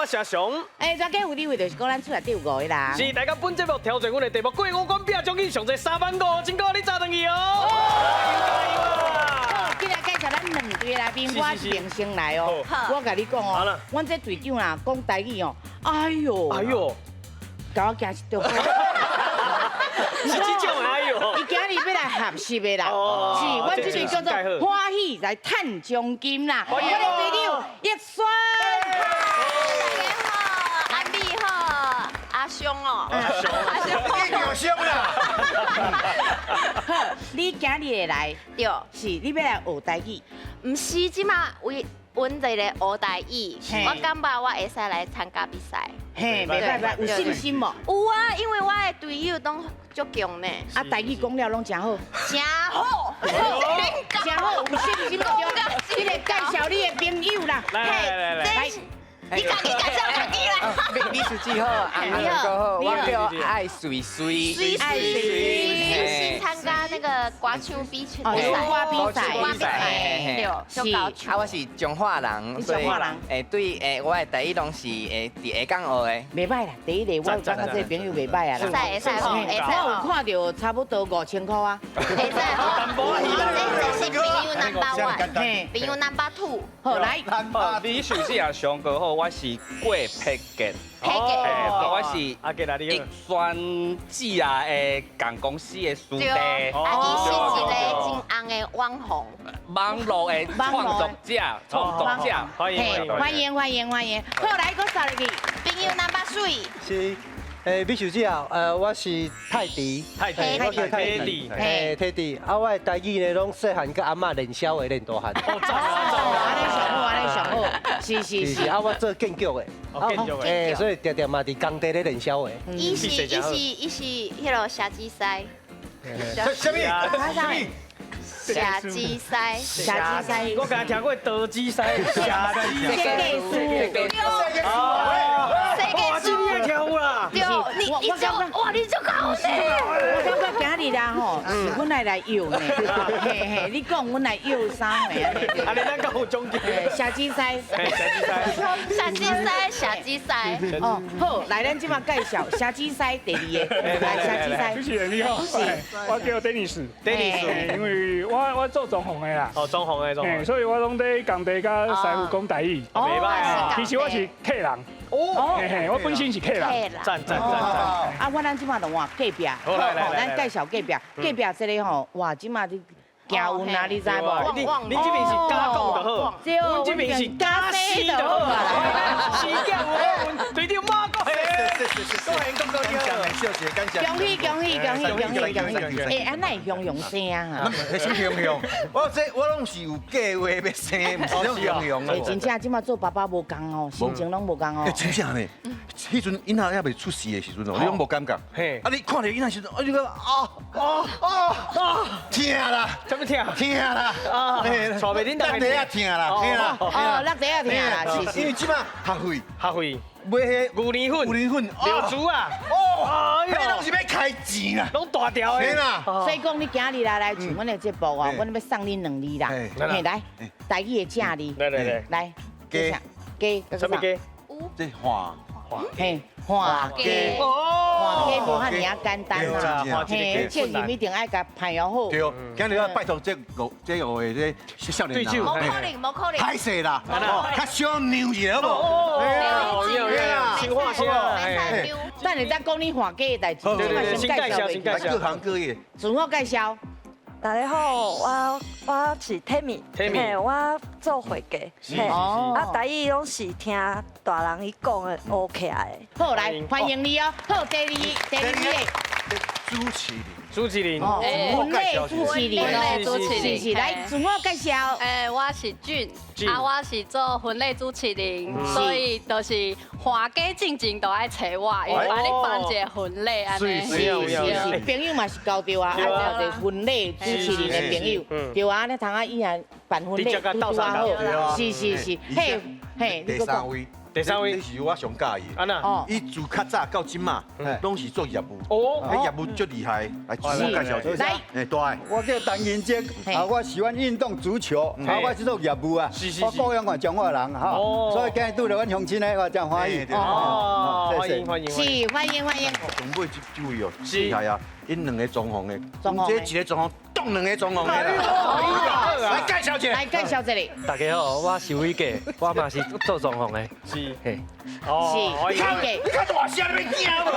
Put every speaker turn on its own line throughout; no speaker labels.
是阿雄。
哎，大家有你位就是講咱厝內底有五个人。
是，大家本節目挑戰阮的題目，過五關拼獎金上濟3萬5千塊，你早轉去哦。加油啊！
今日介紹咱兩隊來賓，我是明星來哦。我共你講哦，阮這隊長啊講台語哦，哎呦，
哎呦，
共我驚一跳。
是這種哎呦。
伊今日欲來學習的啦，是，阮這隊叫做歡喜來趁獎金啦。我的隊長葉酸。
大家好，阿美好，阿雄哦，
阿雄，
阿雄，
你叫雄啦。
好，你今日會來，
對，
是你欲來學台語？
毋是，這馬為阮一個學台語，我感覺我會使來參加比賽。
嘿，袂歹袂歹，有信心無？
有啊，因為我的隊友攏足強呢。
啊，台語講了攏誠好。
誠好，
誠好，有信心對。你來介紹你的朋友啦。
來來來來，
來，你家己介紹家己啦。
美食記好，阿哥好，我叫愛水水，
水水，是參加那個歌唱比賽，
歌比賽，
歌比賽，對，是。
啊，我是彰化人，
彰化人，
對，我的台語攏是佇下港學的。
袂歹啦，第一個我感覺這個朋友袂歹啊啦。
會使會使會使。
我有看著差不多5000塊啊。
會使吼，這是朋友 number one，朋友 number two。
好來，
你是阿雄哥好，我是郭佩杰。
佩杰，
我是
阿杰來你
益酸子啊的共公司的師弟。
啊，伊是一個真紅的網紅。
網路的創作者，創作者，
歡迎
歡迎歡迎歡迎。好，來，閣煞入去，
朋友 number three。
是。美秀姐啊，我是泰迪，
泰迪，
我叫泰迪，嘿，泰迪，啊，我的台語呢，攏細漢佮阿嬤練痟話練大漢。
哦，讚讚，
按呢上好，按呢上好，是是是。
啊，我做建築的，
建築的，
所以定定嘛佇工地咧練痟話。
伊是伊是伊是彼个寫字師。
啥物？啥物？
寫字師，
寫字師，
我剛才聽過刀子師，寫字
設計師，
設計師，
這你也聽有啦？
對，你就哇，你就高呢。
我感覺今日啦吼，是阮來來約呢，嘿嘿，你講阮來約啥貨啊？
啊，你咱夠有獎金。
寫字師，
寫字師，
寫字師，寫字師。
哦，好，來，咱這馬介紹寫字師第二個，來寫字師。
主持人你好，我叫 Dennis，Dennis，因為我做裝潢的啦，
哦，裝潢的裝潢，
所以我攏佇工地佮師傅講台語。
哦，袂歹。
其實我是客人，哦，嘿嘿，我本身是客人。
讚讚讚讚。
啊，我咱這馬就換隔壁，
好來來來，
咱介紹隔壁，隔壁這個吼，哇，這馬你行運啊，你知無？
你這邊是敢講就好，阮這邊是敢死就好啊。死囝有好運，隊長馬國賢，國賢國國
恭喜恭喜恭喜恭喜恭喜！哎，啊，哪會雄雄生啊？
哈？什雄雄？我這我攏是有計劃欲生，毋是種雄雄。
哎，真正這馬做爸爸無仝哦，心情攏無仝哦。
哎，真正呢，彼陣囡仔猶未出世的時陣哦，你攏無感覺。
嘿。
啊，你看著囡仔時陣，啊，你講啊啊啊啊，疼啦！
啥物疼？
疼啦！
啊，帶袂恁
落地仔疼啦，疼啦！
哦，落地仔疼啦，是是。
因為這馬學費，
學費。
買彼
牛奶粉，
牛奶粉，
尿珠啊！
哦，彼攏是欲開錢啦，
攏大條的
啦。
所以講，你今日來來上阮的節目啊，阮欲送你兩字啦。嘿，來，台語的正字。
來來來，
來，
雞
雞，
啥物雞？
這換。
嘿，換家，換家無遐爾仔簡單啦。嘿，責任一定愛共排好。
對，今日我拜託這五個這少年人，
無可能，無可能。
歹勢啦，較小讓一下好無？
對啊，新話先啊。
等下再講你換家的代誌，
對，先介紹，先介紹。
各行各業，
自我介紹。
大家好，我是 Tammy，我做會計，啊，台語攏是聽大人伊講的學起來的。
好，來歡迎你哦。好，第二第二個
主持人，
主持人，
婚禮主持人，
主持人，
是是，來自我介紹。
哎，我是俊，啊，我是做婚禮主持人，所以就是換家進前都愛揣我，因為幫你辦一個婚禮按呢。
是是是，朋友嘛是交著啊，愛交一個婚禮主持人的朋友，對啊，你通啊以後辦婚禮拄拄好，是是是，嘿嘿，
第三位。
第三位
这是我上佮意的。
安那？
伊自较早到这马，拢是做业务。
哦，
彼业务足厉害。来，自我介绍一下。
来，
哎，大。
我叫陈银杰，啊，我喜欢运动足球，啊，我是做业务啊，我高阳县彰化人，哈，所以今日拄著阮乡亲呢，我真欢喜。
哦，欢迎欢迎。
是，欢迎欢迎。
上尾这位哦，厉害啊！𪜶两个装潢的，这一个装潢，挡两个装潢的啦。来介绍一下，
来介绍这里。
大家好，我是伟杰，我嘛是做装潢的。
是，
嘿，
是，伟杰。
你看大声，你欲惊无？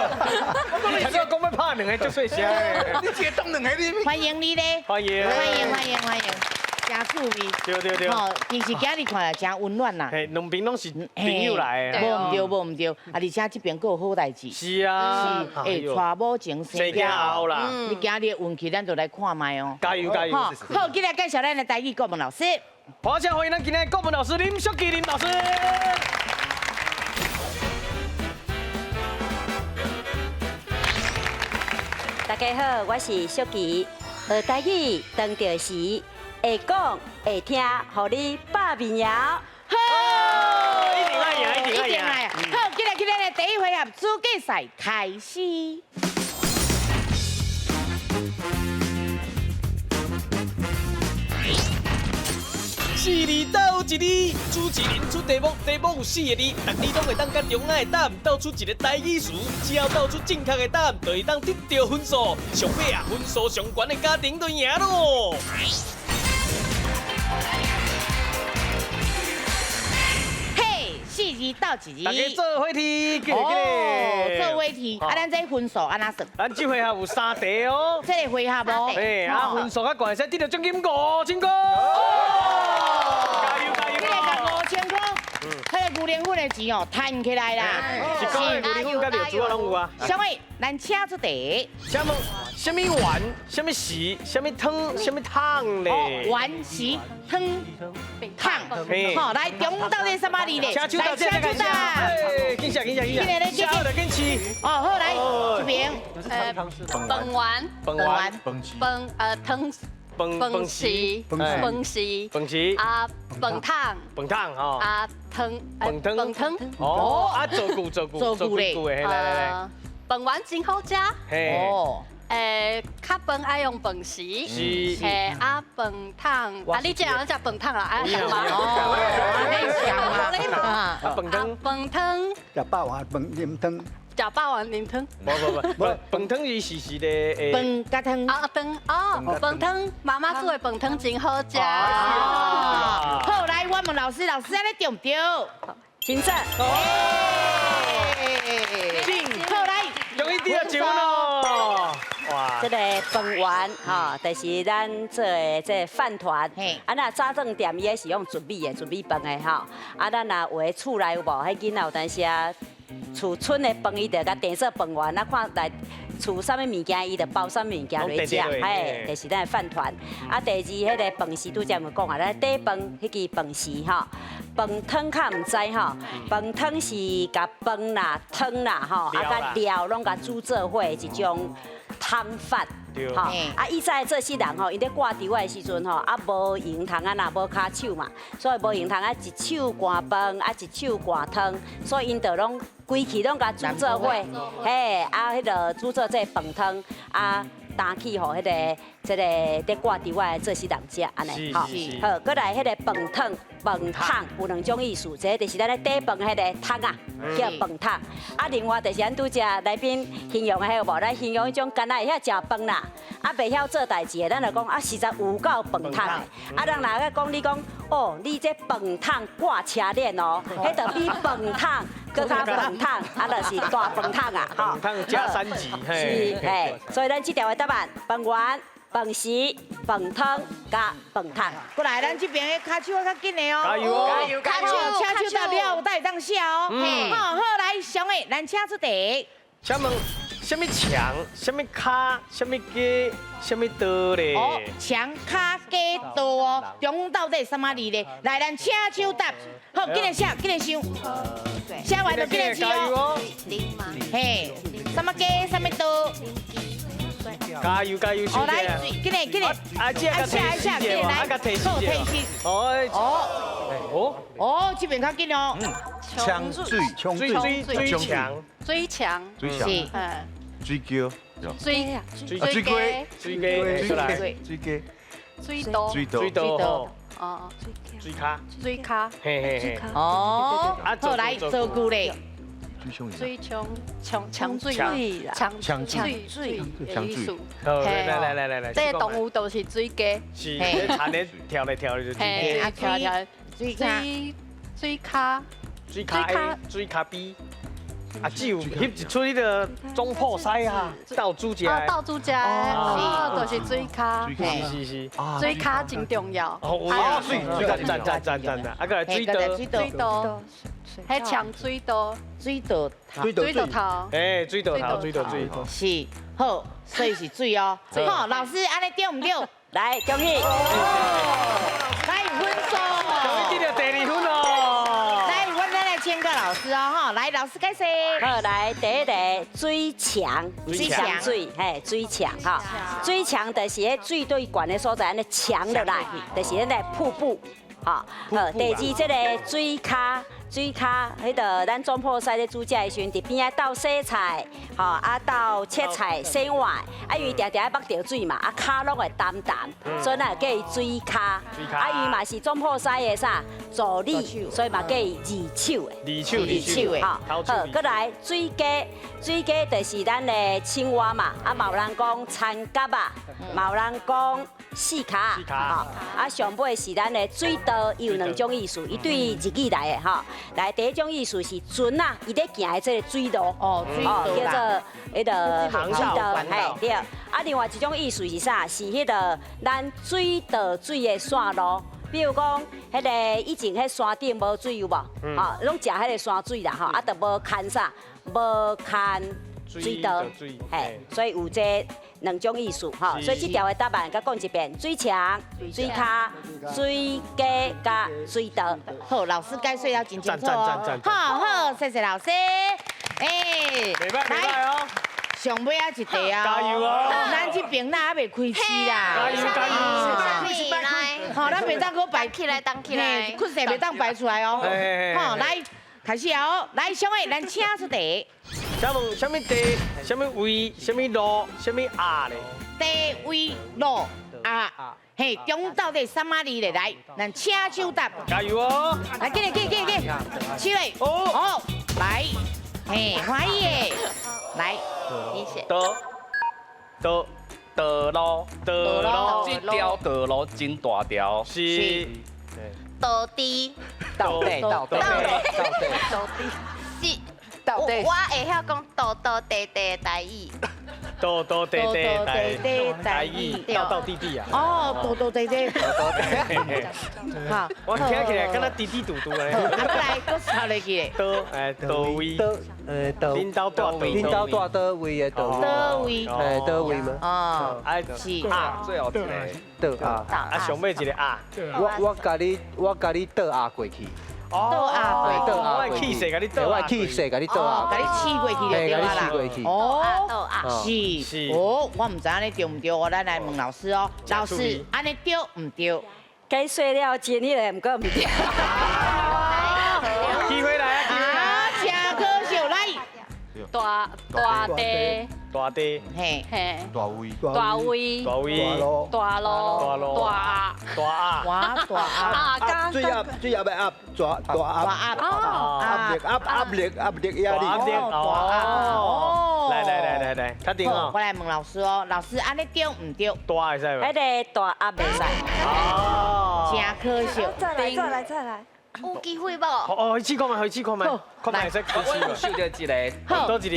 我讲你讲欲拍两个足细声的，
你一个挡两个，你。
欢迎你咧！
欢迎，
欢迎欢迎欢迎。真趣味，
对对对，
吼，其实今日看来真温暖啦。
嘿，两边拢是朋友来的，
无毋对，无毋对，啊，而且这边阁有好代志。
是啊，
是，欸，娶某前生
囝后啦。
你今日的运气，咱就来看觅哦。
加油加油！
好，今日介绍咱的台语国文老师。
欢迎欢迎咱今日国文老师林淑琪林老师。
大家好，我是淑琪，学台语当著时。会讲会听，予你百面摇。
好，
一定爱赢，一定爱赢。
好，进来进来，第一回合资格赛开始。
四字斗一字，主持人出题目，题目有四个字，逐字拢会当佮中间的答案斗出一个台语词，只要斗出正确的答案，就会当得到分数。上尾啊，分数上悬的家庭就赢咯。
嘿，四字斗一字，
大家做伙提，记得记得。
做伙提，啊，咱这分数按怎算？
咱这回合有三题哦。
这个回合哦。
嘿，啊，分数较悬，会使得到奖金5000块。加油加油！
这个5000块，彼个牛奶粉的钱哦，赚起来啦。
是讲牛奶粉佮尿珠仔拢有啊。
小伟，咱请出题。
请问，啥物丸？啥物匙？啥物汤？啥物汤咧？
丸匙汤汤。好，来，中午到底什么字咧？
请手到这，来，请手到。紧写，紧写，紧写。写好就紧试。
哦，好，来这边。
饭丸。
饭丸。
饭汤。饭匙。饭匙。
饭匙。
啊，饭汤。
饭汤吼。
啊，汤。
饭汤。
饭汤。
哦，啊，做句做句做句的，来来来。
饭丸真好食。
哦。
较饭爱用饭匙。
是。
啊，饭汤，啊，你这人食饭汤啦，啊，食嘛。
哦，你食嘛。
啊，饭汤。
饭汤。
食饱饭饭啉汤。
食饱饭啉汤。
无无无，饭汤伊是是咧。
饭佮汤。
啊汤哦，饭汤，妈妈煮的饭汤真好食。
好，来，我问老师，老师按呢对毋对？
真赞。
好来，
终于得到奖咯。哇！
这个饭圆吼，就是咱做的这个饭团。啊，若早顿店伊是用糯米的，糯米饭的吼。啊，咱若有的厝内有无？彼囡仔有当时啊，厝剩的饭伊就共订做饭圆，啊看来厝啥物物件，伊就包啥物物件落食，嘿，就是咱的饭团。啊，第二，彼个饭匙拄才有讲啊，咱底饭彼支饭匙吼，饭汤较毋知吼，饭汤是共饭啦、汤啦吼，啊佮料拢共煮做伙的一种汤饭。吼，啊，以前做事人吼，𪜶咧挂猪仔的时阵吼，啊，无闲通啊，若无跤手嘛，所以无闲通啊，一手灌饭，啊，一手灌汤，所以𪜶就拢规气拢共煮做伙，嘿，啊，彼个煮做这饭汤，啊，担去予彼个这个咧挂猪仔的做事人食，按呢，吼，好，阁来彼个饭汤，饭桶有两种意思，一个就是咱咧底饭彼个桶啊，叫饭桶，啊，另外就是咱拄才来宾形容的彼个无，咱形容彼种干焦会晓食饭啦，啊，袂晓做代志的，咱就讲啊，实在有够饭桶的，啊，人若咧讲你讲，哦，你这饭桶挂车链哦，彼就比饭桶阁较饭桶，啊，就是大饭桶啊，
吼。饭桶加三级，
是，嘿，所以咱这条的答案，饭圆、饭匙、饭汤佮饭桶。
过来，咱这边的跤手较紧的哦，
加油哦，
加油，跤手手到了，才会当写哦。好，好来，上个，咱请出题。
请问，啥物墙、啥物跤、啥物鸡、啥物刀咧？
哦，墙、跤、鸡、刀哦，中到底啥物字咧？来，咱请手答。好，紧来写，紧来想。写完就紧来试哦。嘿，啥物鸡、啥物刀？
加油加油！
哦，来，紧来紧来。
啊，这个提示者，啊，个提示者。哦哦哦，哦
哦，這邊較緊哦。
強水，
水水水牆，
水牆，
水牆，水橋，
水
水水雞，
水雞，
水雞，水雞，
水道，
水道，
水道，
哦，
水跤，
水跤，
嘿嘿嘿，
哦，好來造句咧。
水牆牆牆水，牆
牆
水水的意思。
好，來來來來來，
這個動物都是水雞。
是，田咧跳來跳去就水雞。
跳跳水水跤，
水跤水跤邊。啊，只有翕一出彼个总铺师啊，斗主食。
啊，斗主食，哦，就是水跤。
是是是。
水跤真重要。
哦，水水跤赞赞赞赞赞，啊，阁来水道。
水道。彼长水道。
水道头。
水道头。
哎，水道头，水道水。
是，好，所以是水哦。好，老师，按呢对毋对？
來，恭喜。
來分數。
恭喜得到第二分哦。
來，我咱來請教老師哦，哈，來，老師解釋。
好，來第一個水牆，
水牆
水，嘿，水牆哈，水牆就是彼水對懸的所在，按呢牆落來，就是彼个瀑布，哈。好，第二這個水跤。水跤，彼个咱總鋪師咧煮食的時陣，佇邊仔鬥洗菜，吼啊鬥切菜、洗碗，啊因為定定愛目著水嘛，啊跤攏會澹澹，所以咱會叫伊水跤。啊伊嘛是總鋪師的啥助理，所以嘛叫伊二手的。
二手二手
的，吼。好，閣來水雞，水雞就是咱的青蛙嘛，啊嘛有人講田蛤仔，嘛有人講四跤，吼。啊上尾是咱的水道，伊有兩種意思，伊對日語來的吼。來，第一種意思是船啊，伊咧行的這個水路，
哦，水路
叫做彼个水道，嘿對。啊，另外一種意思是啥？是彼个咱水道水的線路，比如講，彼个以前彼山頂無水有無？吼，攏食彼个山水啦，吼，啊，就無牽啥，無牽水道，嘿，所以有這兩種意思，吼。所以這條的答案，閣講一遍：水牆、水跤、水雞佮水道。
好，老師解說了真清楚哦。好好，謝謝老師。哎，
袂歹袂歹哦。
上尾仔一題啊！
加油哦！
咱這邊哪還袂開始啦？
加油加油！
好，咱袂當閣擺
起來，動起來，
困勢袂當擺出來哦。好，來開始哦。來，小偉，咱請出題。
請問啥物地、啥物位、啥物路、啥物鴨咧？
地位路鴨，嘿，中到底啥物字咧？來，咱請手答。
加油哦！
來，緊來緊緊緊，起來。哦，來，嘿，歡喜的，來。
你寫。
道道道路道路，這條道路真大條。
是。
道地。
道地道地道地
道地。是。我會曉講道道地地的台語。
道道地地台語，道道地地啊。
哦，道道地地。好，
我聽起來敢若滴滴嘟嘟的。
啊，閣來，閣抄落去咧。
倒，哎，倒位。
倒，倒。
恁兜住
恁兜住佗位的佗位。
佗位。
哎，佗位嗎？
哦，是。
啊，最後一個。
倒啊。
啊，上尾一個啊。
我共你倒壓過去。
倒壓過去，
我的氣勢共你倒，
我的氣勢共你倒壓，
共你試過去就對啦。
哦，
是是，哦，我毋知按呢對毋對，咱來問老師哦。老師，按呢對毋對？
解說了真彼个，毋過毋對。
機會來啊！機會來！
啊，真可惜，來。
大大地。
大地。
嘿。
嘿。
大位。
大位。
大位。
大路。
大路。
大
大鸭。
大大鸭。
水鸭，水鸭的鸭，大大鸭。压力压压力压力压力。
压力哦。来来来来来，确定哦。
我來問老師哦，老師按呢對毋對？
大會使無？
彼个大鴨袂使。
哦。
真可惜。
再來再來再來。
有機會無？
哦，去試看覓，去試看覓，看覓會使
我有收著一个，
多一个？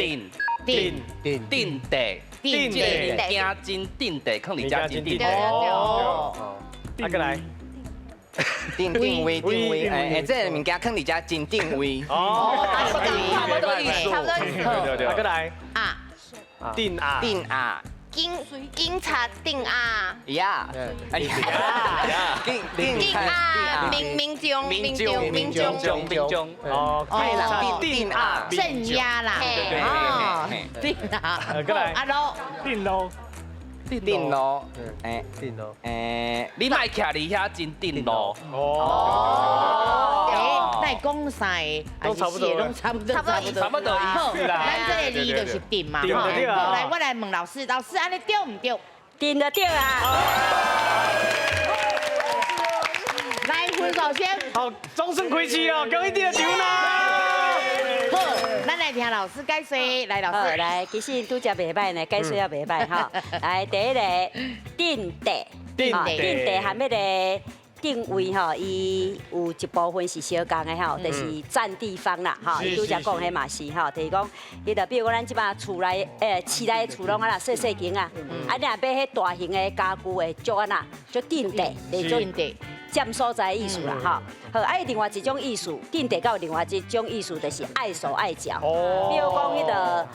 定
定定地，
定
地，驚真定地，囥佇遮真定地。
哦。啊，閣來。
定定位定位，哎，這个物件囥佇遮真定位。
哦，
差不多意思，差不多意思。
對對對。啊，閣來。
啊。
定啊。
定啊。
警察定啊！
呀，哎呀，定
定啊！民民众民众民众
民众
哦，
定啊，
镇壓啦，哦，定啊，
閣來，
阿羅，
定路，
定路，哎，
定路，
哎，你莫徛佇遐真定路。
哦。
但讲三个，还是四个，拢差不多，
差不多
差不多意思啦。
咱这个字就是阵嘛，好，来，我来问老师，老师按呢对毋对？
阵就对啊。
来，分数先。
好，总算开始哦，恭喜得奖啦！
好，咱来听老师解说，来老师。
来，其实拄则袂䆀呢，解说也袂䆀哈。来，第一个阵地，
阵
地和彼个定位吼，伊有一部分是相仝的吼，就是占地方啦吼。伊拄则讲彼嘛是吼，就是讲，伊就比如讲咱这摆厝内，市内的厝拢啊啦细细间啊，啊你若买彼大型的家具会足按怎，足阵地，
阵地。
占所在的意思啦，吼。好，啊，另外一种意思，阵地有另外一种意思，就是碍手碍脚。比如讲，彼个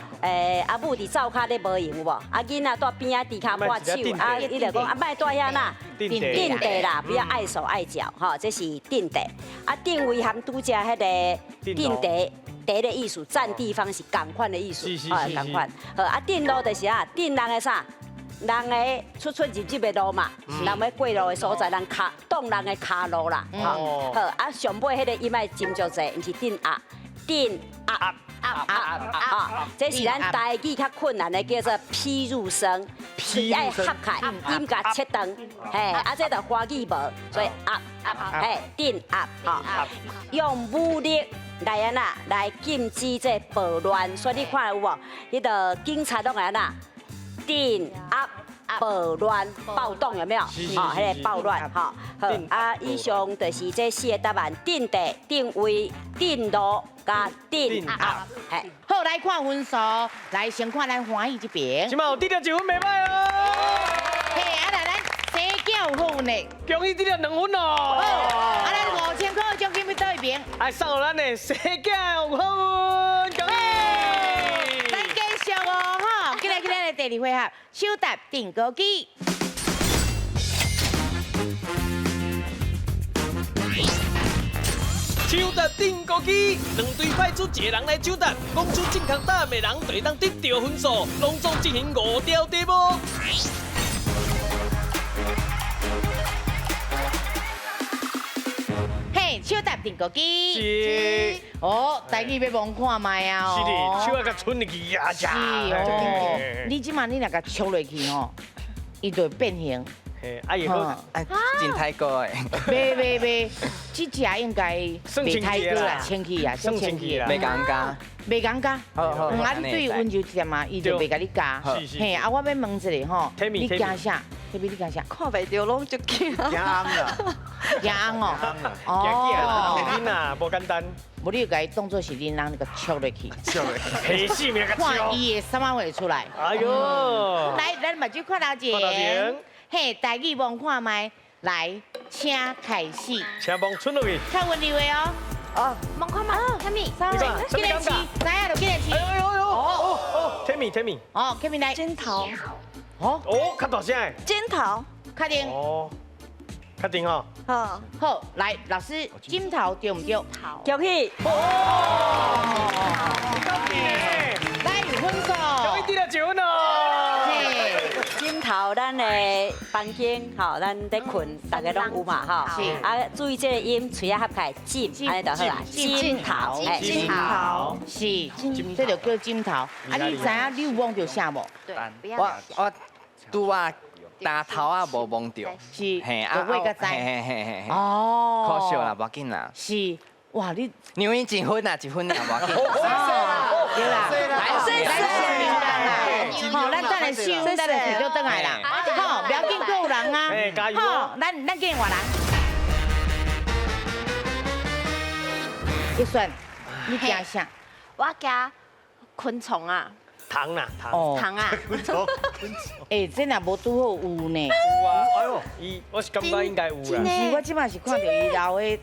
阿母伫灶跤咧无闲有无？啊，囡仔蹛边仔猪跤抹手，啊，伊就讲啊，莫蹛遐啦，阵地啦，不要碍手碍脚，吼，这是阵地。啊，定位含拄则彼个阵地，地的意思，占地方是仝款的意思，啊，仝款。好，啊，阵路就是啊，阵人的啥？人的出出入入的路嘛，人欲过路的所在，人跤挡人的跤路啦，吼。好，啊，上尾彼个音爱斟酌者，毋是阵压，阵压压压啊，这是咱台语较困难的，叫做劈入声，喙爱合开，音共切断，嘿，啊，这就华语无，所以压压，嘿，阵压，吼，用武力来按怎来禁止这暴乱，所以你看有无？彼个警察拢会按怎？镇压暴乱暴动有没有？哦，彼个暴乱吼。好啊，以上就是这四个答案：阵地、阵位、阵路佮阵压。嘿，
好，来看分数，来先看咱欢喜这边。
这摆有得著一分袂䆀哦。
嘿，啊来咱生囝有好运的，
恭喜得著2分哦。
啊，咱5000块奖金欲佗一边？
来送予咱的生囝有好运，恭喜！
咱继续哦，吼，进来去咱的第二回合，首答定高机。
抢答定高机，两队派出一个人来抢答，讲出正确答案的人就会当得到分数，拢总进行5条题目。
嘿，抢答定高机。
是。
哦，台语欲摸看觅啊！
是的，手仔共伸入去呀！
是哦，你这马你若共戳落去吼，伊就会变形。
嘿，啊也好，
啊真太高的。
袂袂袂，这只应该袂太过啦，清气啊，
算清气啦，
袂尴尬，
袂尴尬。
好好，
啊，你对温柔一点嘛，伊就袂共你咬。嘿，啊，我欲问一下吼，你惊啥？彼你惊啥？
看袂著拢足惊。
惊翁啦，
惊翁哦。
哦，囡仔无简单。
无你就共伊当做是恁翁，你共戳落去。
戳落
去。下死命共
看伊会啥物会出来。
哎呦！
来，咱目睭看头前。嘿，台语摸看觅，来，请开始。
请摸伸落去。
较温柔的哦。
哦，
摸看觅，虾米？
几个字？知影就几个字。
哎呦哎呦！哦哦，Tammy，Tammy。
哦，Tammy 来。
枕头。
哦哦，较大声的。
枕头。
确定。
哦，确定哦。
好。
好，来，老师，枕头对毋对？
恭喜。
哦。恭喜。
来，有分数。
恭喜得到1分哦。
枕头，咱的房间吼，咱咧睏，大家拢有嘛吼。
是。
啊，注意这个音，喙仔合开，枕，按呢就好啦。枕头，
枕头，是，这就叫枕头。啊，你知影你有摸著啥无？
对，
我拄啊，大头啊无摸著。
是。嘿，啊，我较知。
嘿嘿嘿嘿。
哦。
可惜啦，无要紧啦。
是。哇，你
让伊一分啊，1分啊，无要紧。
对啦，
来，
来。好，咱等下收，等下提叫转来啦。好，不要紧，阁有人啊。好，咱紧换人。玉选，你惊啥？
我惊昆虫啊。
虫啦，虫。
虫啊。
昆虫。
欸，这若无拄好有呢。
有啊，哎呦，伊，我是感觉应该有啦。
毋是，我这摆是看著伊流的。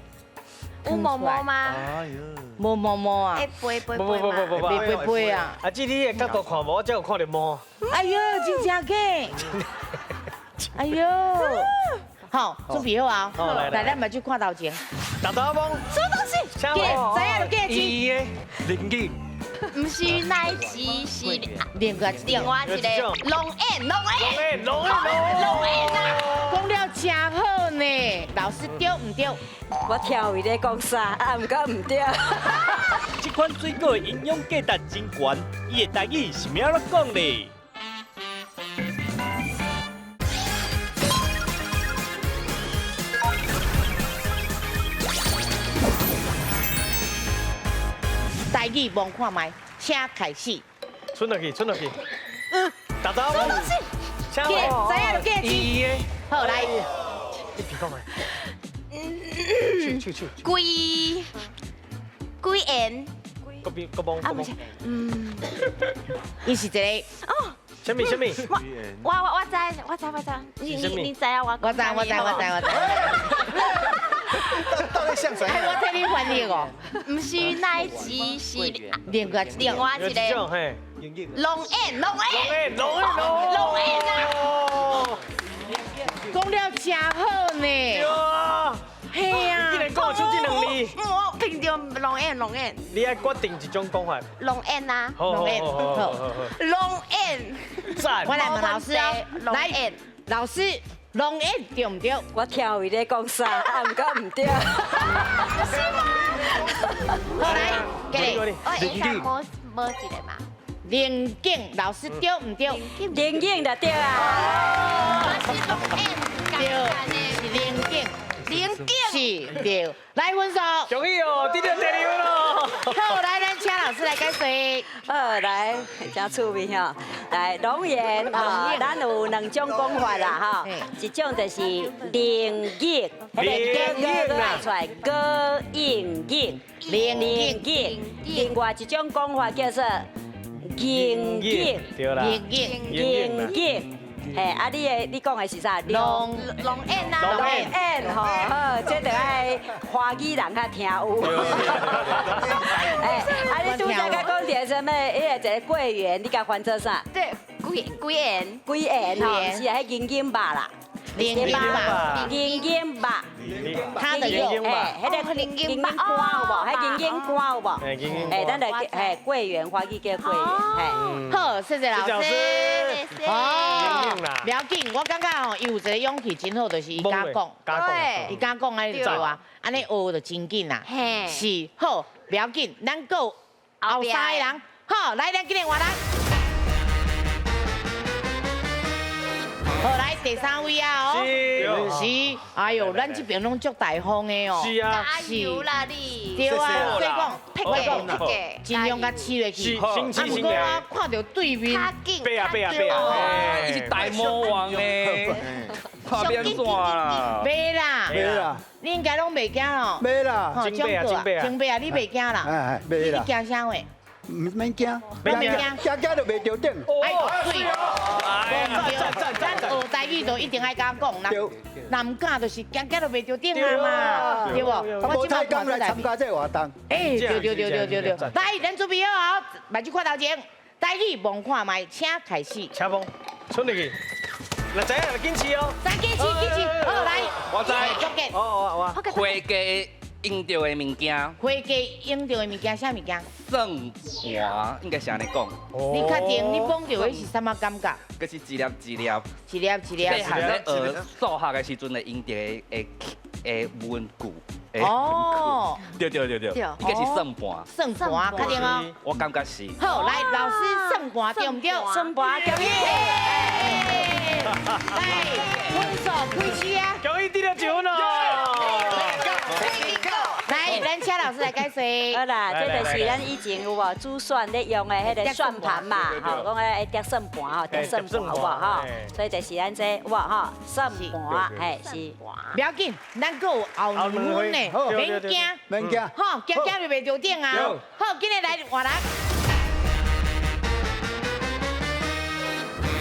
有毛毛吗？
无毛毛啊！
会飞飞飞吗？
袂飞飞啊！
啊，这你的角度看无，我才有看著毛。
哎呦，真正假？哎呦，好，准备好啊！来，咱目睭看头前。
大头摸。
什么东西？
知影就记
字。灵语。
毋是奶子，是
另外
另外一个龙眼，龙眼，
龙眼，龙眼
啊！讲了真好呢。呢，老師對毋對？
我聽有伊咧講啥，啊，毋過毋對。
這款水果的營養價值真懸，伊的台語是欲按怎講咧？
台語摸看覓，請開始。
伸落去，伸落去。嗯，打走。
知影就記字。好來。
你別講啊。手手手。
桂桂圓。
國邊國幫。
啊，不是，嗯。
伊是一個。
哦。
啥物啥物？
我知我知我知，你知啊？我
我知我知我知我知。
到底像誰？
哎，我替你翻譯哦。
毋是奶雞，是
另外
另外一個。龍眼，龍眼，
龍眼，
龍眼啊！
講了真好呢。
對啊。
嘿啊。
你竟然講出這兩字。
我憑著龍眼，龍眼。
你愛決定一種講法。
龍眼啊。
龍眼。好。
龍眼。
讚。
我來問老師哦，來，老師。龍眼對毋對？
我聽有伊咧講啥，啊，毋過毋對。
是嗎？
好來，繼續。
我會使無無一個嘛？
林景老師對毋對？
林景就對啊。
我是龍眼，
對，是林景。
林景
是對。來分數。
恭喜哦，得到第二分咯。
好，來，咱請老師來解說。
好，來，真趣味吼。來，龍眼吼，咱有兩種講法啦吼。一種就是靈語，彼個歌歌來出來，歌應語，靈語。另外一種講法叫做銀語，
銀語，
銀語。嘿，啊，你的你講的是啥？
龍
龍眼啊，
龍眼吼，好，這著愛華語人較聽有。哎，啊，你拄才佮講著啥物？彼個一個桂圓，你共翻做啥？
對，桂桂圓，
桂圓吼，是啊，彼銀銀肉啦。
銀銀肉，
銀銀肉，
它的肉，
哎，彼個銀銀乾有無？彼銀銀乾有無？哎，咱就嘿桂圓，華語叫桂圓，嘿。
好，謝謝老師。哦，不要緊，我感覺吼，伊有一個勇氣真好，就是伊敢講，伊敢講按呢做啊，按呢學就真緊啦。是，好，不要緊，咱閣有後三个人，好，來，咱今日換人。好，來第三位啊，哦，是，哎呦，咱這邊攏足大方的哦，
是啊，
加油啦你，
對啊，所以講，我講，盡量共試落去，啊，毋過我看著對面，
爬啊爬啊爬啊，
伊是大魔王呢，看變怎啦？
袂啦，
袂啦，
你應該攏袂驚咯，
袂啦，
真爬啊真爬啊，
真爬啊，你袂驚啦，
袂啦，
你驚啥貨？
毋免驚，
免驚，
驚驚就袂著頂。
哎，對，咱學台語就一定愛敢講，若毋敢就是驚驚就袂著頂啊嘛，對無？
我無彩敢來參加這個活動。
哎，對對對對對對，來，咱準備好啊，目睭看頭前，台語摸看覓，請開始。
請風，出入去。來，知影就緊試哦。
來，緊試緊試，好來。
我知。
哦，我。
會計用著的物件。
會計用著的物件，啥物件？
算盤應該是按呢講。
你確定？你摸著的是啥物感覺？
閣是一粒一粒。
一粒一粒。
細漢咧學數學的時陣會用著的的文具。
哦。
對對對對。應該是算盤。
算盤，確定哦。
我感覺是。
好，來，老師算盤對毋對？
算盤對。
來，分數開始啊！
恭喜得到一分哦！
來，咱請老師來解說。
好啦，這就是咱以前有無珠算咧用的彼個算盤嘛，吼，講彼個疊算盤吼，疊算盤有無吼？所以就是咱這有無吼算盤，嘿是。
不要緊，咱閣有後兩分呢，免驚，
免驚，
吼，驚驚就袂著頂啊。好，今日來換人。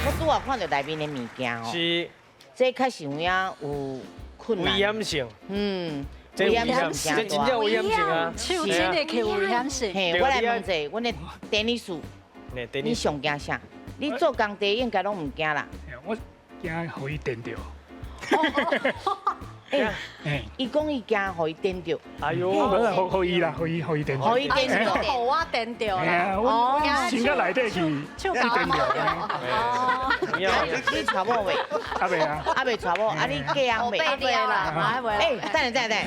我拄仔看著內面的物件吼，
是，
這確實有影有困難。
危險性。
嗯，危險性，
這真正危險性啊！
手真的去危險性。
嘿，我來問者，阮的 Dennis，你上驚啥？你做工地應該攏毋驚啦。
我驚予伊電著。
哎，伊講伊驚予伊電著。
哎喲，無啦，予伊啦，予伊電。
予伊電著，
予我電著啦。
哦，心肝內底去，去電著。
哦，你娶某未？
還未啊。
還未娶某，啊你嫁翁未？
還未啦，還未。
哎，等下等下等，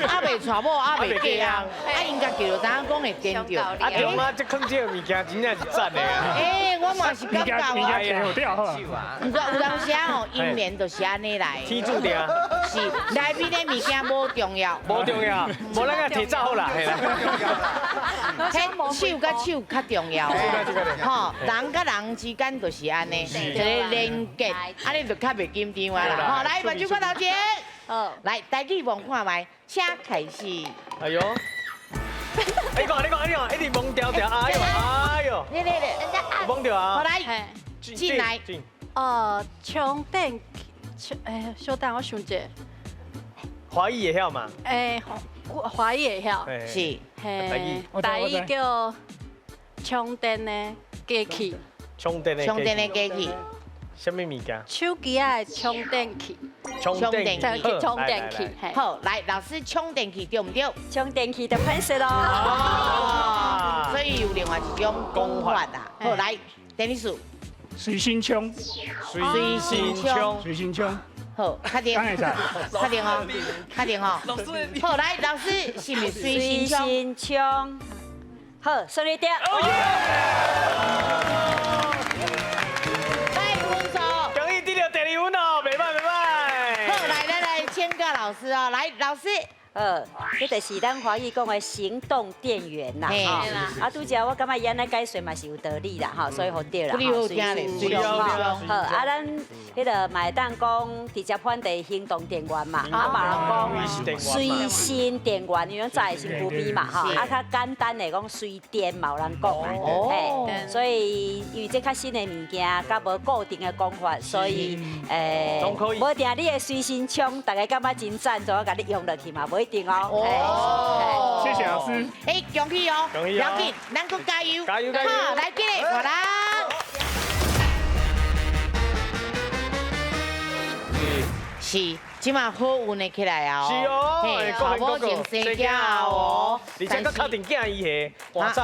還未娶某，還未嫁翁，啊𪜶家己就知影講會電著。
啊對啊，這囥這個物件真正是讚的啊。
哎，我嘛是感覺啊。
物件摕好啊。
毋過有當時哦，姻緣就是按呢來。
天注定。
是，內面的物件無重要。
無重要，無咱個提早好啦。
彼手佮手較重要。吼，人佮人之間就是按呢，一個連結，按呢就較袂緊張啊啦。吼，來，目睭看頭前。來，台語望看覓，請開始。
哎喲。你講，你講，你講，一直懵掉掉，哎喲，哎喲。
你你你，
懵掉啊。
好來，進來。
哦，充電器，哎，稍等，我想一下。
華語會曉嘛？
哎，華語會曉。
是。
嘿，台語叫充電的機器。
充電的。
充電的機器。
啥物物件？
手機仔的充電器。
充電器。
充電器。
好，來，老師，充電器對毋對？
充電器就歹勢咯。
所以有另外一種講法啦。好，來，Dennis。
隨身充。
隨身充。
隨身充。
好，確定。確定哦，確定哦。好，來，老師，是毋是隨身充？
好，順利對。
來，分數。
恭喜得到第二分哦，袂歹袂歹。
好，來來來，請教老師哦，來，老師。
這就是咱華語講的行動電源啦，吼。啊，拄才我感覺伊按呢解說嘛是有道理啦，吼，所以予對啦，
吼。
好，啊，咱彼个嘛會當講直接翻地行動電源嘛，啊嘛有講隨身電源，因為載身軀邊嘛，吼，啊較簡單的講隨電嘛有人講啊，嘿，所以因為這較新的物件，較無固定的講法，所以無一定你的隨身充，大家感覺真讚，就我共你用落去嘛，無一定哦。
哦，謝謝老師。
哎，恭喜哦，
恭喜，
不要緊，咱閣加油，
加油加油，
好，來，進來，我來。是，這馬好運的起來啊！
是哦，
嘿，娶某前生囝哦，
而且閣敲定囝伊下，哇塞！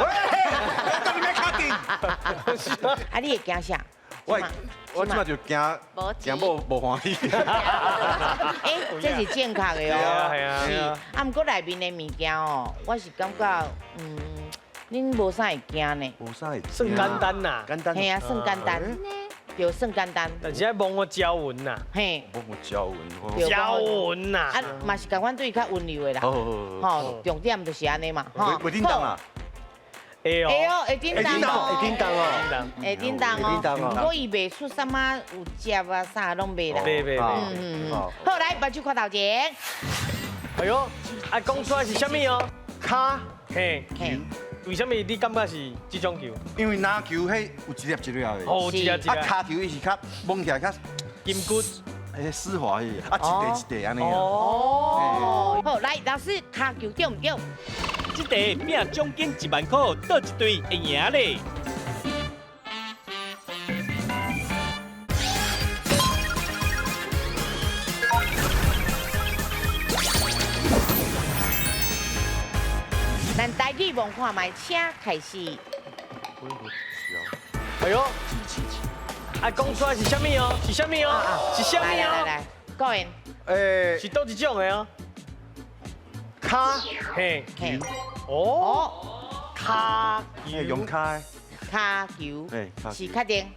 到底欲敲定？
啊，你會驚啥？
我這馬就驚驚某無歡喜。
欸，這是正確的哦。
是
啊，毋過內面的物件哦，我是感覺，恁無啥會驚呢。
無啥會，
算簡單啦。
簡單。
嘿啊，算簡單。對，算簡單。
但是愛摸我招魂呐。
嘿。
摸我招魂。
招魂呐。
啊，嘛是共款對伊較溫柔的啦。吼，重點就是按呢嘛。
吼。袂叮當啊。
會
哦，會叮當哦，
會叮當哦，
會叮當哦。不過伊袂出啥物有接啊啥攏袂啦。
袂袂袂。
好，來，目睭看頭前。
哎喲，啊，講出來是啥物哦？跤，嘿，為啥物你感覺是這種球？
因為籃球彼有一粒一粒的，
哦，一粒一粒。
啊，跤球伊是較摸起來較
筋骨，
迄絲滑彼，啊，一塊一塊按呢。
哦。好，來，老師，跤球對毋對？
這題拼獎金1萬塊，佗一隊會贏咧？
咱台語望看覓，請開始。
哎喲，啊，講出來是啥物哦？是啥物哦？是啥物哦？
來來來，講完。
是佗一種的哦？跤，嘿，哦，跤
球，用跤，
跤球，是確定。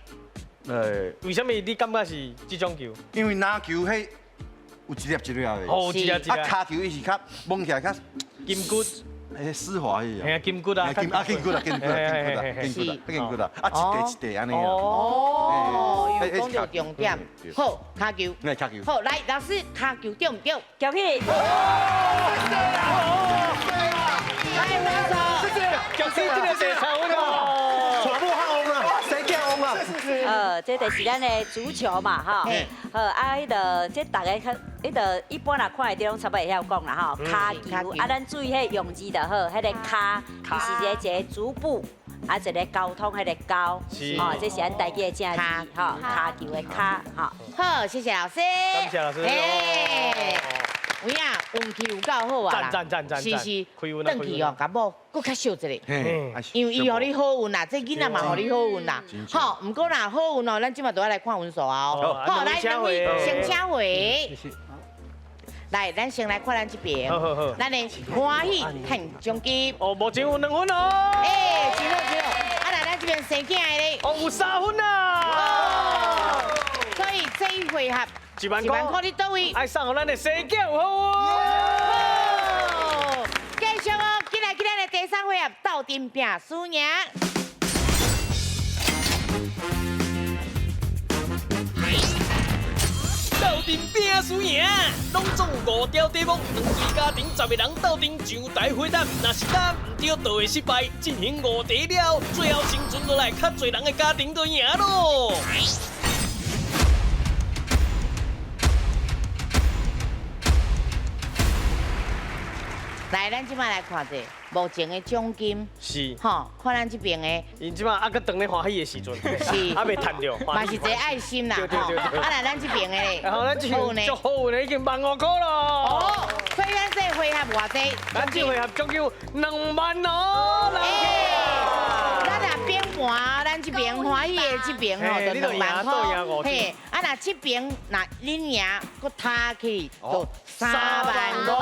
為啥物你感覺是這種球？
因為籃球彼有一粒一粒的，
哦，一粒一粒。
啊，跤球伊是較摸起來較
筋骨，
迄絲滑彼啊。
嘿啊，筋骨啊，
筋啊，筋骨啊，筋骨啊，筋骨啊，筋骨啊，筋骨啊，啊，一塊一塊按呢啊。
哦，有講到重點。好，跤球。
來跤球。
好，來，老師，跤球對毋對？恭喜。來，分數。
謝謝，恭喜這個第三分哦。
娶某較旺啊，生囝旺啊。
這就是咱的足球嘛，吼。好，啊，彼个這大家較，彼个一般若看會著攏差不多會曉講啦，吼。跤球，啊，咱注意彼用字就好，彼个跤，伊是一個一個足部，啊，一個交通彼個交，吼，這是咱台語的正字，吼，跤球的跤，吼。
好，謝謝老師。
感謝老師。
有影运气有够好啊啦！
赞赞赞赞
是是，转去哦，共某阁较惜一下，因为伊予你好运啦，这囡仔嘛予你好运啦。好，毋过若好运哦，咱这马就爱来看分数啊哦。好，来两位先请回。来，咱先来看咱这边，咱的欢喜趁奖金。
哦，目前有2分哦。
哎，真好真好。啊，来咱这边生囝的咧。
哦，有3分啊。
所以这一回合
1万块，
你佗位？
爱送予咱的生囝有好哦。
继续哦，进来进来的第三回合，斗阵拼输赢。
斗阵拼输赢，拢总有5条题目，两对家庭10个人斗阵上台回答，若是答毋对，就会失败。进行5题了，最后生存落来较济人的家庭就赢咯。
来，咱这摆来看者，目前的奖金
是，
吼，看咱这边的，𪜶
这摆还阁当咧欢喜的时阵，
是，
还袂趁著，
嘛是一个爱心啦，
对对对对。
啊，来咱这边的咧，
好，咱这边足好运的，已经15000块咯。
哦，所以咱这回合偌济？
咱这回合奖金有2万哦。
咱若变盘，咱这边欢喜的这边吼，就2万块。嘿，啊，若这边若恁赢，阁摊去就3万5。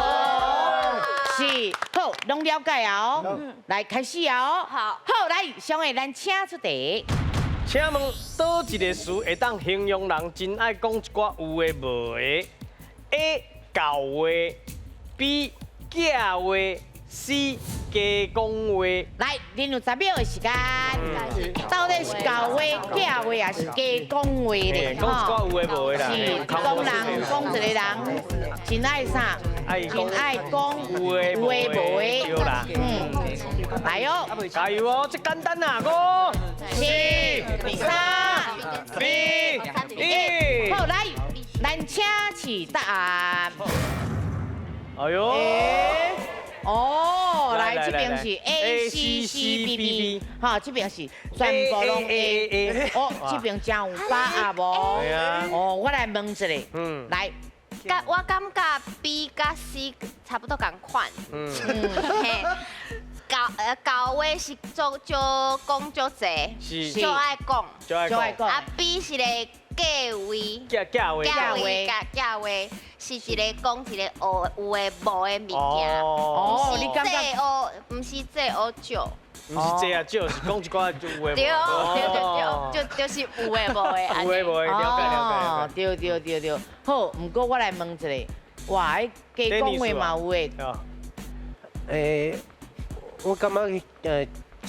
是，好，拢了解啊哦。来开始啊哦。
好，
好，来，上下咱请出题。
请问，佗一个词会当形容人真爱讲一寡有的无的？A. 厚话，B. 假话，C. 加讲话。
来，恁有10秒的时间，到底是厚话、假话，还是加讲话咧？
讲一寡有的无的啦。
是，讲人讲一个人真爱啥？真爱讲有的无的。
对啦。
嗯，来哦，
加油哦，这简单啊，5、
4、3、
2、1。
好，来，咱请起答案。
哎呦。
哦，来这边是 A C C B B，哈，这边是全部拢 A。哦，这边真有把握无？哦，我来问一下，来，
我感觉 B 佮 C 差不多仝款。嗯。嘿，厚话是做少讲少济，少爱讲，
少爱
讲。啊，B 是个假话，
假话，
假话，假话。是一个讲一个有的无的物件。
哦，你感觉？
毋是这学少，
毋是这啊少，是讲一寡就有的无。
对对对，就是有的无的。
有的无的，了解了解。
对对对对，好，毋过我来问一下，哇，彼加讲话嘛有的。
我感觉一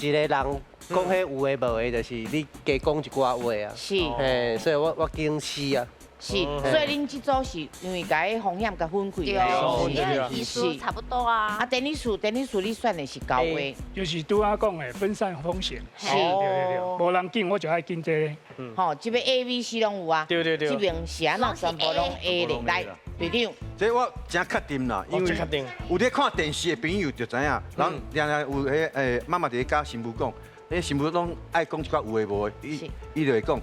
个人讲彼有的无的，就是你加讲一寡话啊。
是。
嘿，所以我坚持啊。
是，所以恁这组是因为共彼风险共分开
对，意思差不多啊。
啊，电子数，你选的是厚话，
就是拄仔讲的分散风险。
是，
对对对，无人拣我就爱拣这个。
吼，这边 A、B、C 拢有啊。
对对对。
这边是按怎全部拢 A 的？来，队长。
这我真确定啦，因为有咧看电视的朋友就知影，人常常有彼妈妈伫咧教新妇讲，彼新妇拢爱讲一寡有的无的，伊就会讲。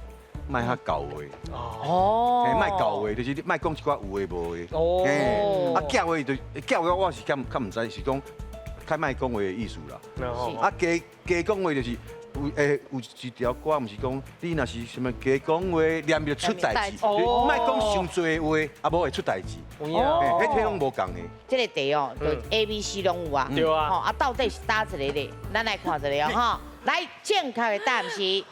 莫遐厚话
哦，
莫厚话，就是你莫讲一寡有的无的。哦，啊，假话就假话，我是较毋知是讲较莫讲话的意思啦。啊，加讲话就是有一条歌，毋是讲你若是啥物加讲话，念就出代志。莫讲伤济话，啊无会出代志。哦，彼拢无仝的。
这个题哦，就 A、B、C 拢有啊。
对啊。
吼，啊，到底是佗一个咧？咱来看一下哦，吼。来，正确的答案是。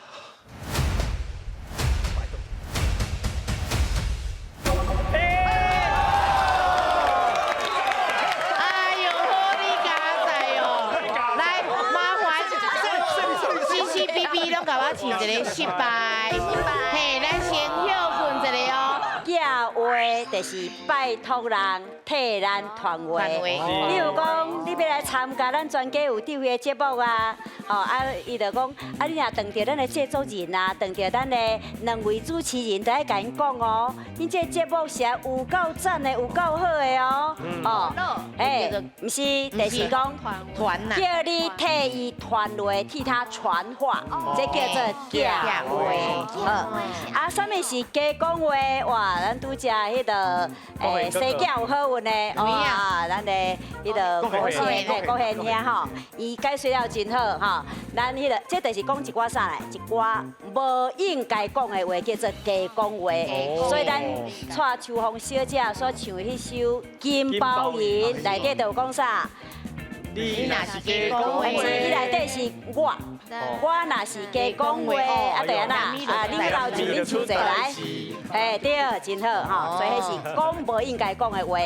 是一个失败，嘿，咱先休困一下哦。
假话就是拜托人替咱传话，比如讲你欲来参加咱全家有智慧的节目啊，吼啊，伊就讲啊，你若碰著咱的制作人啊，碰著咱的两位主持人，就爱共𪜶讲哦，恁这个节目是有够赞的，有够好的哦，哦，哎，毋是，就是讲
传
叫你替伊传话，替他传话，这叫做假话。好，啊，啥物是加讲话？哇，咱拄则只彼个生囝有好运的，哇，咱的彼个郭贤，嘿，郭贤兄吼，伊解说了真好吼。咱彼个，这就是讲一寡啥咧？一寡无应该讲的话，叫做假讲话。所以咱蔡秋凤小姐所唱的彼首《金包银》内底就有讲啥？
你若是假讲话，
毋是，伊内底是我，我若是假讲话，啊对按怎，啊恁老就恁手坐来，嘿对，真好吼，所以彼是讲无应该讲的话，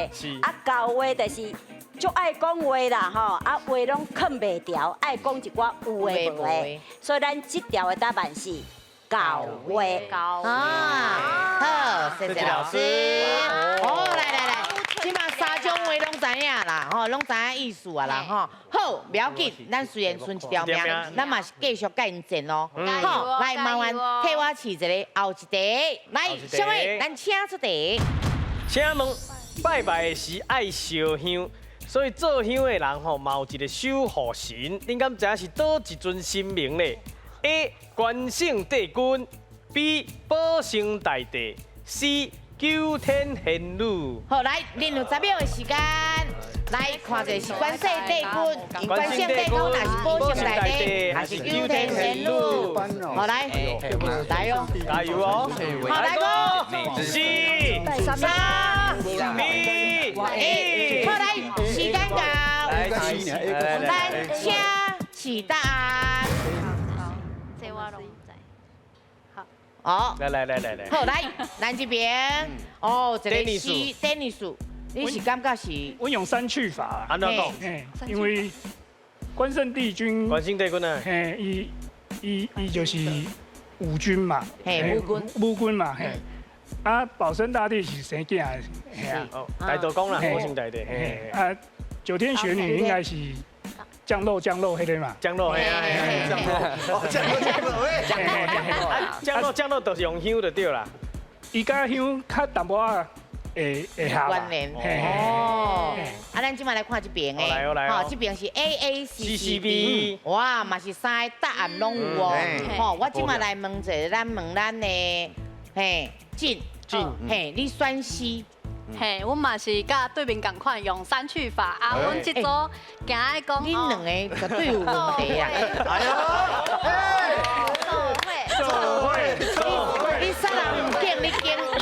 啊厚话就是足爱讲话啦吼，啊话拢囥袂牢，爱讲一寡有的无的，所以咱这条的答案是厚话。
啊，好，谢谢老师。哦，来来来，这马三种话拢知影啦，吼，拢知影意思啊啦，吼。好，不要紧，咱虽然賰一条命，咱嘛是继续佮𪜶战哦。好，来麻烦替我试一个后一题。来，小伟，咱请出题。
请问拜拜时爱烧香，所以做香的人吼嘛有一个守护神，恁敢知影是佗一尊神明咧？A. 关圣帝君，B. 保生大帝，C. 九天玄女。
好，来，恁有10秒的时间，来看者是关圣帝君，关圣帝君，还是保生大帝，还是九天玄女？好，来，来哦，
加油哦！
好，来五、
四、
三、二、一，好，来，时间到，咱请起答案。
这我拢毋知。
好，
来来来来来，
好，来，咱这边，哦，这个是 Dennis，你是感觉是？
我用删去法。
按怎讲？
因为关圣帝君，
关圣帝君啊，
嘿，伊就是武君嘛，
嘿，武君，
武君嘛，嘿，啊，保生大帝是生囝的，嘿啊，
大道公啦，保生大帝，嘿，
啊，九天玄女应该是降落降落彼个嘛，
降落，嘿啊，
降落，哦，降落降落，喂，
降落降落就是用香就对啦，
伊佮香较淡薄仔会会合
关联哦。啊，咱这马来看这边的，吼，这边是 A A C C B，哇，嘛是三个答案拢有哦。吼，我这马来问一下，咱问咱的，嘿，进
进，
嘿，你选 C。
嘿，阮嘛是佮对面仝款用删去法啊。阮这组惊爱讲，
恁两个绝对有问题啊！
哎呦，
做伙，
你啥人毋拣，你拣伊，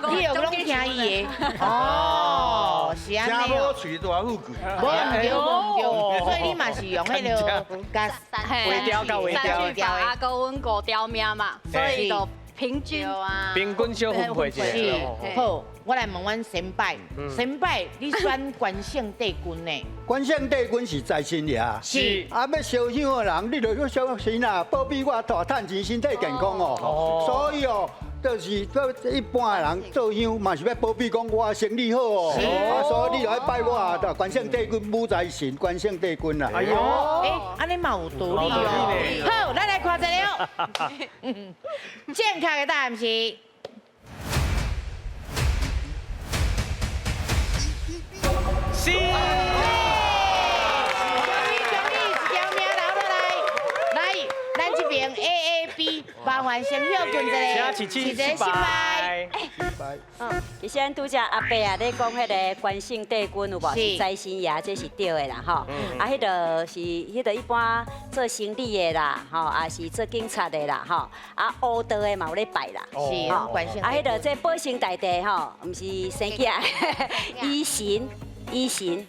你又拢听伊的，哦，是按呢。
听无喙大富贵，
无毋对，无毋对，所以你嘛是用彼个佮
微调佮微
调的啊，阁阮五条命嘛，所以就平均
啊，
平均小分配一下。
是，好，我来问阮先辈，先辈，你选关圣帝君呢？
关圣帝君是财神爷，
是
啊，欲烧香的人，你就去烧神啊，保庇我大趁钱，身体健康哦。所以哦，就是做一般的人做香嘛是欲保庇讲我生意好哦。啊，所以你就爱拜我关圣帝君武财神，关圣帝君啦。
哎呦，
欸，按呢嘛有道理哦。好，咱来看一下了。正确的答案是。
C。
恭喜恭喜，一条命留落来。来，咱这边 A A B，麻烦先休困一下，
请
一个失败。
其实咱拄才阿伯啊，咧讲彼个关圣帝君有无？是财神爷，这是对的啦吼。啊，彼个是彼个一般做生理的啦，吼，也是做警察的啦，吼。啊，乌道的嘛有咧拜啦。
是，关圣。
啊，彼个这保生大帝吼，毋是生囝，医神，医神。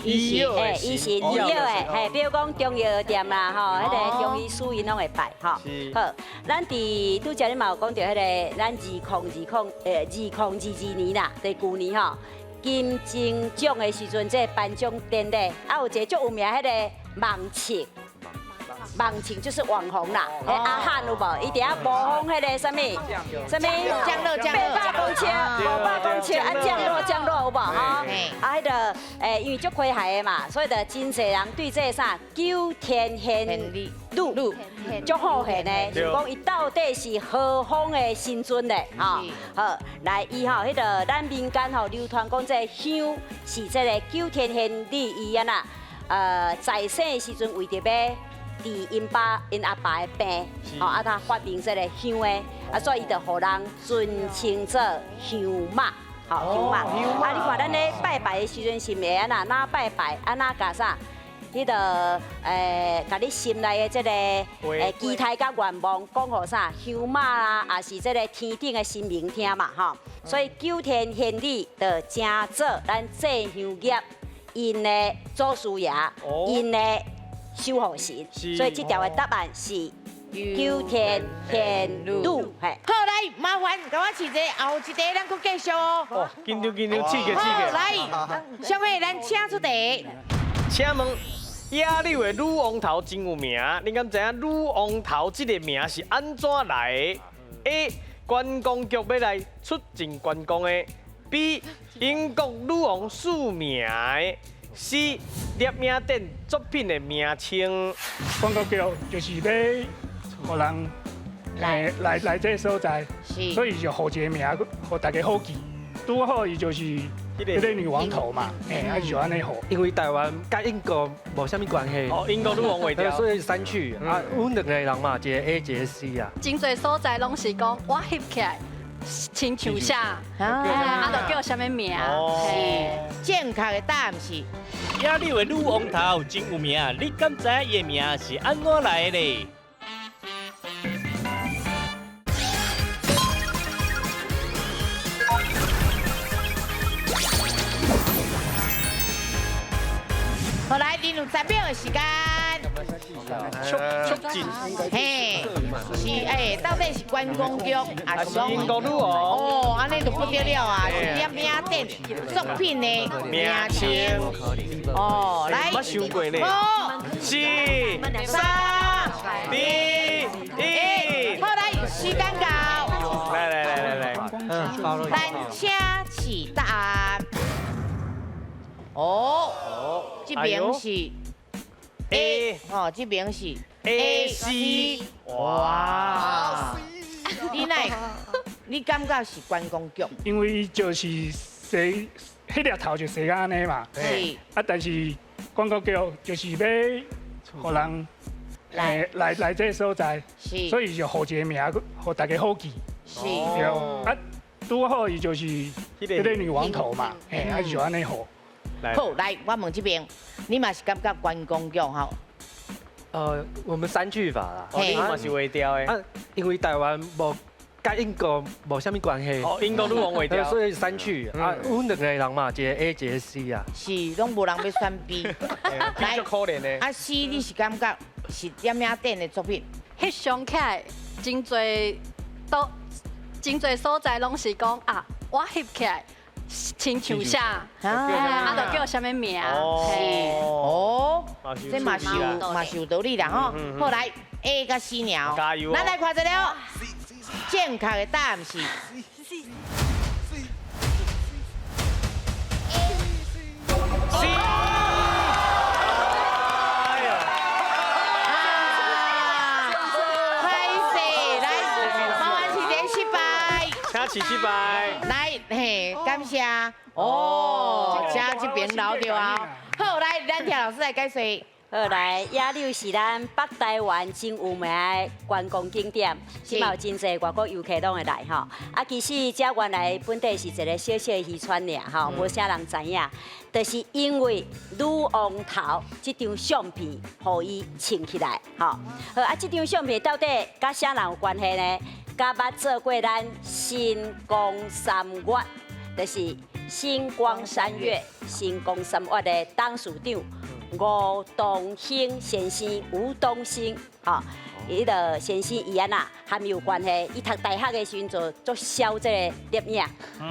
医药
的，医神医药的，嘿，比如讲中药店啦，吼，彼个中医师𪜶拢会拜，吼。好，咱伫拄才你嘛有讲到彼个，咱2022年啦，伫旧年吼，金钟奖的时阵，这个颁奖典礼，啊，有一个足有名彼个网红。网红就是网红啦，阿汉有无？伊伫遐模仿彼个啥物？啥物？
降落降落
800公尺，500公尺啊，降落降落有无？吼，啊，彼个因为足诙谐的嘛，所以就真济人对这个啥九天玄女足好玄的，想讲伊到底是何方的神尊咧？吼，好，来伊吼，彼个咱民间吼流传讲这个香是这个九天玄女伊按怎，在生的时阵为著欲治𪜶爸𪜶阿爸的病，吼啊他发明這个香的，啊所以伊就予人尊稱做香媽，吼香媽。啊你看咱咧拜拜的時陣是毋會按怎，若拜拜啊若共啥？彼个共你心内的這个期待佮愿望講予啥香媽啦，抑是這个天頂的神明聽嘛吼。所以九天玄女就成做咱製香業𪜶的祖師爺，𪜶的守護神。所以這條的答案是九天玄女。嘿。
好，來麻煩共我試一下，後一題咱閣繼續哦。
哦，緊張緊張，刺激刺激。
好，來，小妹，咱請出題。
請問。野柳的女王頭真有名，你敢知影女王頭這个名是按怎來的？A. 觀光局欲來促進觀光的；B. 英國女王署名的；C. 攝影展作品的名稱。
觀光局就是欲予人來這个所在，所以就予一个名，予大家好記。拄好伊就是。彼个女王頭嘛，啊就按呢予。
因為台灣佮英國無啥物關係。
哦，英國女王袂著。
所以刪去啊，阮兩個人嘛，一个 A，一個 C 啊。
真濟所在攏是講我翕起來親像啥，啊，就叫啥物名。
是正確的答案是。
野柳的女王頭真有名，你敢知影伊的名是按怎來的咧？
好，來，恁有10秒的時間。
促進。
嘿，是欸，到底是觀光局，還是
英國女王？
哦，按呢就不得了啊！是攝影展作品的名稱。哦，來。
捌想過呢。
五、
四、三、二、一。
好，來，時間到。
來來來來來，
咱請試答案。哦，這邊是 A，哦，這邊是
A C，
哇！你哪會？你感覺是觀光局？
因為就是生彼粒頭就生按呢嘛。
是。
啊，但是觀光局就是欲予人來這个所在，所以就予一个名，予大家好記。
是。
對。啊，拄好伊就是彼个女王頭嘛，啊就按呢予。
好，來，我問這邊，你嘛是感覺觀光局吼？
我們刪去法啦。
你嘛是袂著的。
啊，因為台灣無佮英國無啥物關係。
哦，英國女王袂著。
所以刪去啊，阮兩個人嘛，一個 A，一個 C 啊。
是，攏無人欲選 B。
來，足可憐的。
啊，C 你是感覺是攝影展的作品？
翕相起來真濟都真濟所在攏是講啊，我翕起來。親像啥，啊，就叫啥物名？
是哦，這嘛是有嘛是有道理啦吼。好，來 A 佮 C 爾，
加油！
咱來看一下，正確的答案是
C。
歹勢，來，麻煩是一個失敗，
請試失敗。
來，嘿，感謝。哦，這這邊留著啊。好，來，咱聽老師來解說。
好，來，野柳是咱北台灣真有名的觀光景點，這馬有真濟外國遊客攏會來吼。啊，其實這原來本地是一个小小的漁村爾吼，無啥人知影。就是因為女王頭這張相片，予伊穿起來吼。好，啊，這張相片到底佮啥人有關係呢？佮捌做過咱新光三越，就是新光三越、新光三越的董事長。吳東興先生，吳東興，吼，彼个先生伊按怎含伊有關係？伊讀大學的時陣做做痟這個攝影，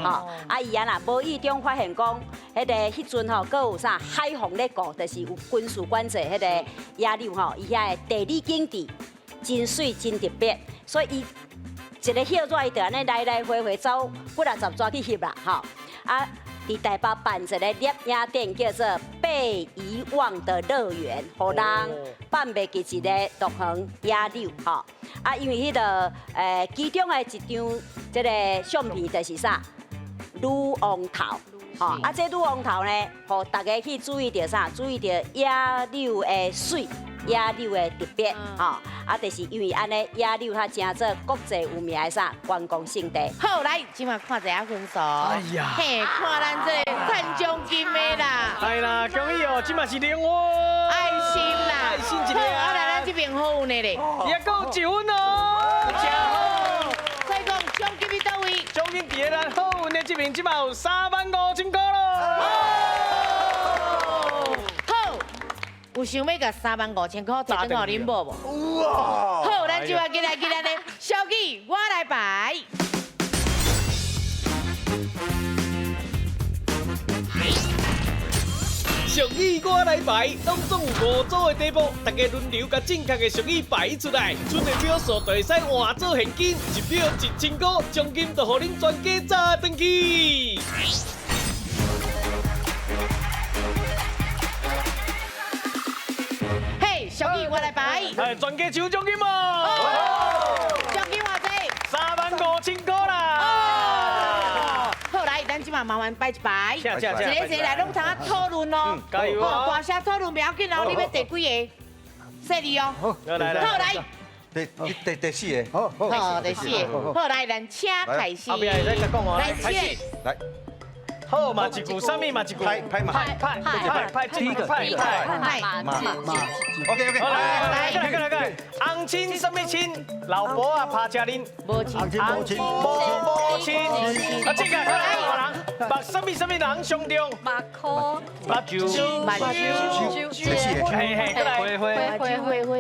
吼，啊伊按怎無意中發現講，彼个彼陣吼，閣有啥海防咧顧，就是有軍事管制彼个野柳吼，伊遐的地理景致真媠真特別，所以伊一个歇熱，伊就按呢來來回回走幾若十逝去翕啦，吼，啊。佇台北辦一个攝影展，叫做《被遺忘的樂園》，予人放袂記一个樂園野柳吼。啊，因為彼个其中的一張這个相片就是啥？女王頭，吼，啊，这女王头呢，予大家去注意著啥？注意著野柳的媠，野柳的特别，吼，啊，就是因为按呢，野柳较成做国际有名的啥观光胜地。
好，来，这马看一下分数。哎
呀，
嘿，看咱这个赚奖金的啦。
哎啦，恭喜哦，这嘛是莲花。
爱心啦，
爱心一个。
好，啊来咱这边好运的咧，
也够一分哦，真好。
所以讲奖金伫佗位？
奖金伫咱好运的这边，这马有3万5千块咯。
好，有想欲共3万5千块提转予恁某无？
有啊。
好，咱这马进来进来咧，小记我来排。
俗语我来排，拢总有5组的题目，大家轮流共正确的俗语排出来，出的票数就会使换做现金，一票1000块，奖金就予恁全家炸转去。
嘿，俗语我来排。
哎，全家抢奖金哦！
奖金偌济
？3万5千块啦！
好，来，咱这马麻烦摆一摆，一个一个来，拢通啊讨论哦。
加油！
好，大声讨论不要紧哦，你欲第几个？细字哦。
好，
来
来。好，来。
第四个。好，
好，第四个。好，来，咱请开始。
后壁会使再讲哦。
来，请。
来。
好嘛一句，啥物嘛一句。
拍拍嘛。
拍拍拍拍，第一个拍
拍
马
马。OK OK。
好，来来来来来，红亲啥物亲？老婆啊，拍车恁。
无亲。
红亲无亲。啊，这个来人，目啥物啥物人相中？
目科。
目睭。
目睭。
嘿嘿，过来。
花花花花花。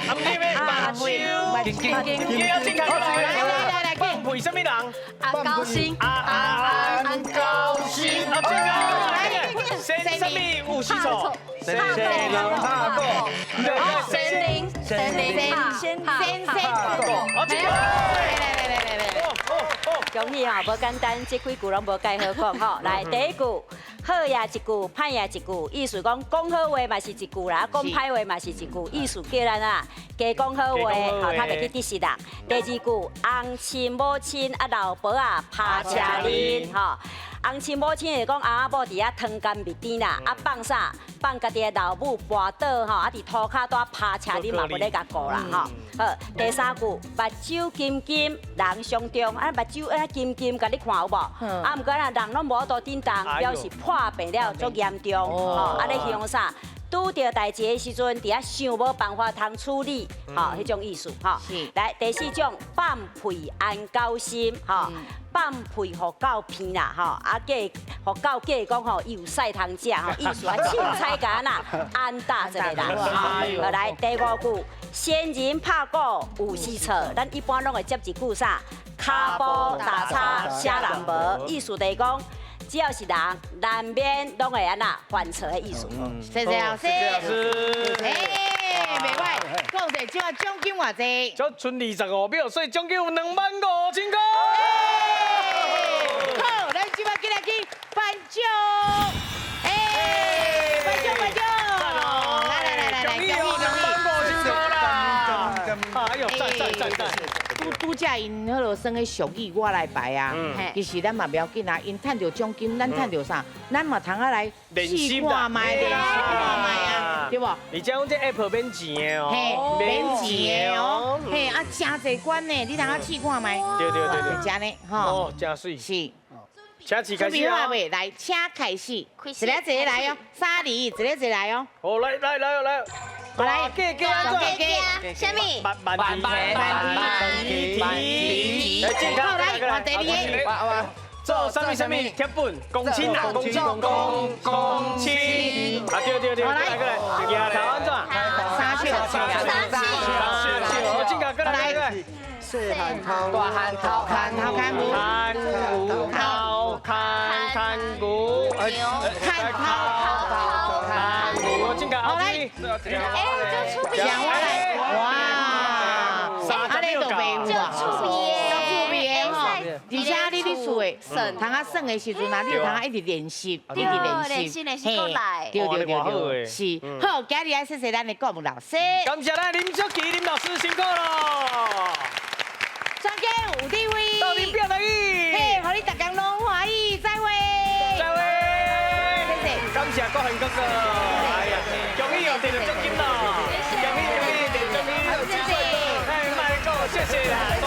啊，唔对咩？目睭。金金金。金。来
来来，
放屁啥物人？
阿高兴。
阿阿阿高兴。啊，这个。先啥物有时错？
神灵拍鼓。
神灵神灵
先先先。
好，这个。
来来来来来来。
恭喜吼，无简单，这几句拢无介好讲吼。来，第一句，好也一句，歹也一句，意思讲讲好话嘛是一句啦，讲歹话嘛是一句，意思叫咱啊，加讲好话，吼，较袂去得失人。第二句，翁亲母亲啊，老婆啊，拍车恁吼。翁亲母亲会讲翁仔某伫遐汤甘蜜甜啦，啊放啥？放家己的老母跋倒吼，啊伫涂跤拄拍车恁嘛无咧共顾啦吼。好，第三句，目睭金金人相中，啊目睭啊金金，共你看有无？啊，毋过啊人拢无法度振动，表示破病了足严重吼。啊咧形容啥？拄著代志的时阵，伫遐想无办法通处理，吼，彼种意思，吼。来，第四种，放屁安狗心，吼，放屁予狗鼻啦，吼，啊，假予狗假讲吼，伊有屎通食，吼，意思啊，凊彩共呐安搭一个人。好，来，第五句，仙人拍鼓有时错，咱一般拢会接一句啥？跤步打叉啥人无，意思就是讲。只要是人，难免拢会按怎犯错的意思。
谢谢老师。哎，袂歹，讲者这马奖金偌济？
才剩25秒，所以奖金有2万5千块。
好，咱这马进来去颁奖。哎，颁奖颁奖。来来来来来，恭喜恭喜。
2万5千块啦！哎呦，赞赞赞赞！
拄才𪜶彼落耍个俗语，我来排啊。其实咱嘛不要紧啊，𪜶趁著奖金，咱趁著啥？咱嘛通啊来试看觅，练习看觅啊，对无？
而且阮这 app 免钱的哦，
嘿，免钱的哦，嘿，啊，真济关呢，你通啊试看觅。
对对对对，
真的吼。
哦，真媠。
是。
请试开始。
准备好未？来，请开始。一个一个来哦，三二一，一个一个来哦。
好，来来来来。
来，
加加
加加，啥物？
万万万提提，
好来，换第二个。
做啥物啥物铁本，公亲啊，公亲公公亲。啊对对对，过来过来，举头按怎？
三手，
三手，三手，好，进过来过来。
细汉头，
大汉头，
看头看牛，
看牛头，看看牛，
看头
头看牛，进个后来。
哎，就出
讲我来，哇，按呢就袂有啊，
就趣味
就趣味的吼。而且你伫厝的，通啊耍的时阵啊，你通啊一直练习，一直练习，嘿，对对对对，是。好，今日爱谢谢咱的顾问老师，
感谢咱林淑琪林老师辛苦咯。
专家有地位，
到底表达意，
嘿，予你逐工拢欢喜，再会。
再会。謝國恒哥哥。哎呀，恭喜哦，得獎金咯！恭喜恭喜，得獎金！謝謝。哎，麥講，謝謝啦。